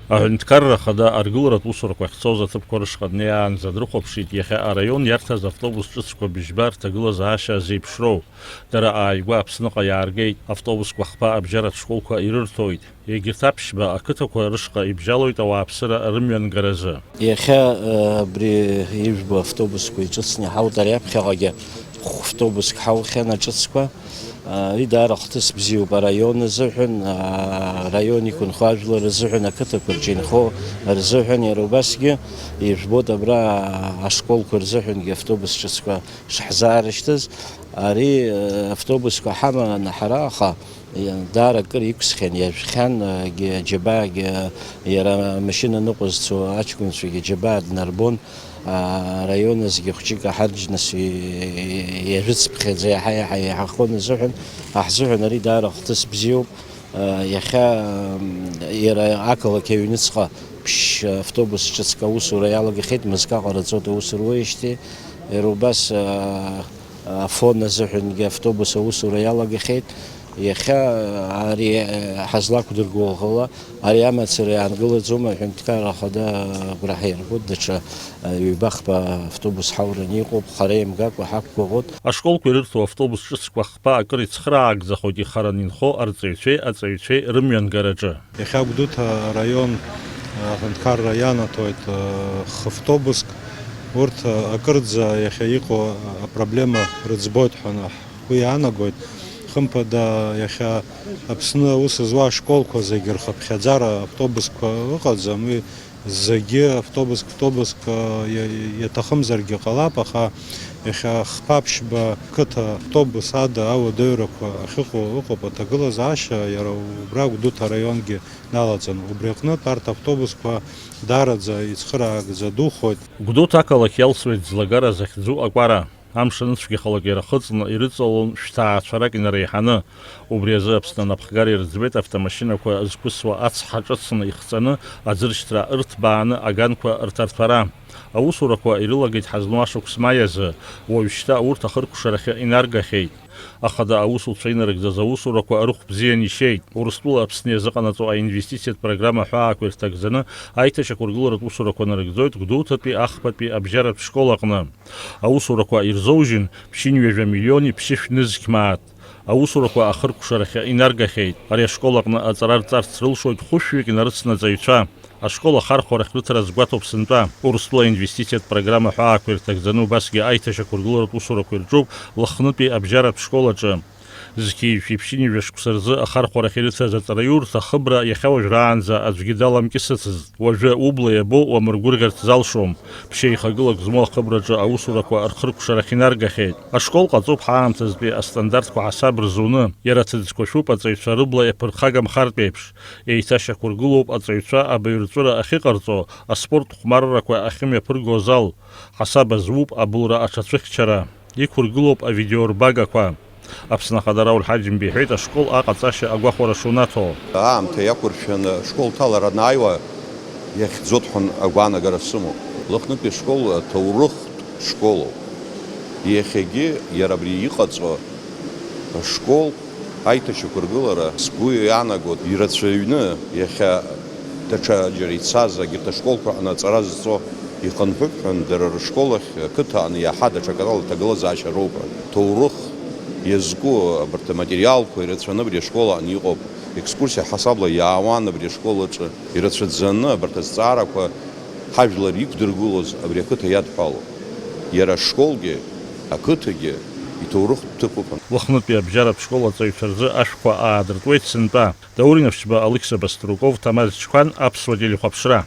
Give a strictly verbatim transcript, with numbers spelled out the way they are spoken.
Аҳәынҭқарра Ахада аргыларатә усурақәа ахьцоз аҭыԥқәа рышҟа днеиаанӡа дрыхәаԥшит иахьа араион иарҭаз автобус ҿыцқәа быжьба рҭагылазаашьа зеиԥшроу. Дара ааигәа Аԥсныҟа иааргеит, автобусқәа хԥа абжьаратә школқәа ирырҭоит. Егьырҭ аԥшьба ақыҭақәа рышҟа ибжьалоит ауааԥсыра рымҩангаразы. Иахьа, э, абри ижәбо автобусқәа иҿыцны иҳауеит, ари аԥхьаҟагьы хә-, автобуск ҳаухьан аҿыцқәа. Ари даара хҭыс бзиоуп араион азыҳәан, араион иқәынхо ажәлар рзыҳәан, ақыҭақәа рҿы инхо рзыҳәан, иара убасгьы ижәбоит абра ашколқәа рзыҳәангьы автобус ҿыцқәа шаҳзаарышьҭыз. Ари, э, автобусқәа ҳаманы ҳара, аха, э, даара акыр иқәсхьан, иажәхьан, э, егьи аџьабаагьы, э, иара амашьына ныҟәызцо аҷкәынцәагьы аџьабаа днарбон. Араион азгьы хәҷык аҳарџьнас и-, иажәыцԥхьаӡа иаҳа-иаҳа еиҳахон азыҳәан, аҳзыҳәан ари даара хҭыс бзиоуп. Иахьа, м, иара ақалақь аҩныҵҟа ԥшь автобус ҿыцк аусура иалагахьеит, мызкы аҟараҵоит аус руеижьҭеи. Иара убас, а, афон азыҳәангьы автобус аусура иалагахьеит. Иахьа ари, э, ҳазлақәдыргәыӷуа ала, ари амацара иаангылаӡом, аҳәынҭқарра ахада агәра ҳаиргоит, даҽа, э, ҩбахԥа автобус ҳаураны иҟоуп, хара имгакәа ҳақәгәыӷуеит. Ашколқәа ирырҭо автобус ҿыцқәа хԥа акыр ицхраагӡахоит ихараны инхо арҵаҩцәеи аҵаҩцәеи рымҩангараҿы. Иахьа Гәдоуҭа араион, э, аҳәынҭқарра ианаҭоит, э, хавтобуск. Урҭ, э, акырӡа иахьа иҟоу апроблема рыӡбоит ҳәа ҳгәы иаанагоит. Хымԥада, иахьа Аԥсны аус зуа ашколқәа зегьы рхыԥхьаӡара автобусқәа ыҟаӡам. Уи зегьы автобуск, автобуск, а, иа-, иаҭахымзаргьы ҟалап, аха иахьа хԥа-ԥшьба қыҭа автобус ада ауадаҩрақәа ахьыҟоу ыҟоуп аҭагылазаашьа, иара убра Гәдоуҭа араионгьы далаҵан. Убри аҟнытә арҭ автобусқәа даараӡа ицхыраагӡа духоит. Гәдоуҭа ақалақь иалсуеит ӡлагара захьӡу акәара. Амш аныцәгьахалак ирахыҵны ирыҵалон шәҭаацәарак инареиҳаны. Убри азы Аԥсны анапхгара ирӡбеит автомашьынақәа зқәысуа ацҳа ҿыцны ихҵаны, аӡыршьҭра ырҭбааны аганқәа рҭарҭәара. Аусурақәа ирылагеит ҳазну ашықәс маи азы, уажәшьҭа урҭ ахыркәшарахьы инаргахьеит. Ахада аусуцәа инарыгӡаз аусурақәа рыхә бзианы ишьеит. Урыстәыла Аԥсны иазыҟанаҵо аинвестициатә программа ҳәаақәа ирҭагӡаны аиҭашьақәыргыларатә усурақәа нарыгӡоит Гәдоуҭатәи ахԥатәи абжьаратә школ аҟны. Аусурақәа ирзоужьын ԥшьынҩажәа миллиони ԥшьышә нызқь мааҭ. Аусурақәа ахыркәшарахьы инаргахьеит. Ари ашкол аҟны аҵара рҵарц рылшоит хәышәҩык инарыцны аҵаҩцәа. Ашкол ахархәарахь рыҭара азгәаҭоуп сынтәа. Урыстәыла инвестициатә программа ҳәаақәа ирҭагӡаны убасгьы аиҭашьақәыргыларатә усурақәа ирҿуп Лыхнытәи абжьаратә школ аҿы. Зқьи жәшәи ԥшьынҩажәа шықәса рзы ахархәарахь ирыҭаз аҵараиурҭа ахыбра иахьа уажәраанӡа аӡәгьы даламкьысыцызт. Уажәы убла иабо уамыргәырӷьарц залшом. Ԥшьеихагылак змоу ахыбраҿы аусурақәа рхыркәшарахь инаргахьеит. Ашкол ҟаҵоуп ҳаамҭазтәи астандартқәа ҳасаб рзуны. Иара аҭыӡқәа шәуп аҵаҩцәа рыбла иаԥырхагамхартә еиԥш. Еиҭашьақәыргылоуп аҵаҩцәа абаҩрҵәыра ахьыҟарҵо, аспорттә хәмаррақәа ахьымҩаԥырго азал. Ҳасаба зуп абылра аҽацәыхьчара. Иқәыргылоуп авидеорбагақәа. Аԥсны Ахада Рауль Ҳаџьымба иҳәеит ашкол аҟаҵашьа агәахәара шунаҭо. Аамҭа иақәыршәаны ашкол ҭалара анааиуа иахьӡоит ҳәа агәаанагара сымоуп. Лыхнытәи ашкол ҭоурыхтә школоуп. Иахьагьы иара абри иҟаҵо ашкол аиҭашьақәыргылара сгәы иаанагоит ирацәаҩны иахьа Даҽаџьара ицаз, егьырҭ ашколқәа аҟны аҵара зҵо ихынҳәып ҳәа, дара рышкол ахь ақыҭа аҟны иаҳа даҽакала аҭагылазаашьа роуп ҳәа. Ҭоурых иазку абарҭ аматериалқәа ирацәаны абри ашкол аҟны иҟоуп. Екскурсиа ҳасабла иаауан абри ашкол аҿы. Ирацәаӡаны абарҭ азҵаарақәа ҳажәлар иқәдыргылоз абри ақыҭа иадҳәалоуп. Иара ашколгьы, ақыҭагьы иҭоурыхтә ҭыԥуп ҳәа. Лыхнытәи абжьаратә школ аҵаҩцәа рзы ашәқәа аадыртуеит сынтәа. Даур Инаԥшьба, Алықьса Баструков, Ҭамаз Чқәан, Аԥсуа телехәаԥшра.